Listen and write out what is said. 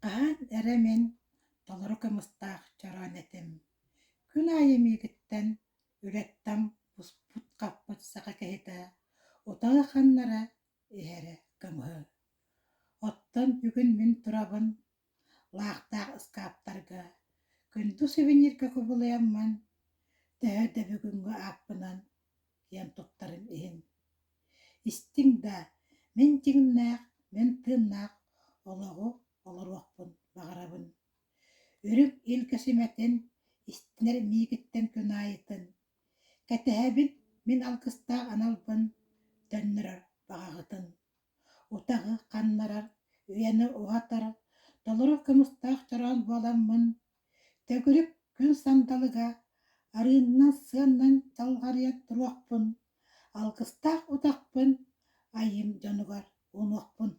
Хаһан эрэ мин толору кымыстаах чороон этим, күн аайы миигиттэн үлэттэн буспут-хаппыт саха киһитэ утаҕы ханнара иһэрэ кымыһы. Оттон бүгүн мин турабын лаахтаах ыскааптарга күндү сувенирга кубулуйаммын, төһө да бүгүҥҥү ааппынан киэн туттарым иһин. Истиҥ да, мин дьиҥнээх, мин тыыннаах олоҕу олоруохпун баҕарабын. Үрүҥ илгэ сүмэтин истинэр миигиттэн күн аайытын Кэтэһэбин мин алгыстаах аналбын төннөрөр баҕаҕытын Утаҕы ханнарар, үйэни уһатар, толору кымыстаах чороон буоламмын, төгүрүк күн сандалыга арыыннан сыаннан чалҕарыйан туруохпун, алгыстаах утахпын айыым дьонугар уунуохпун.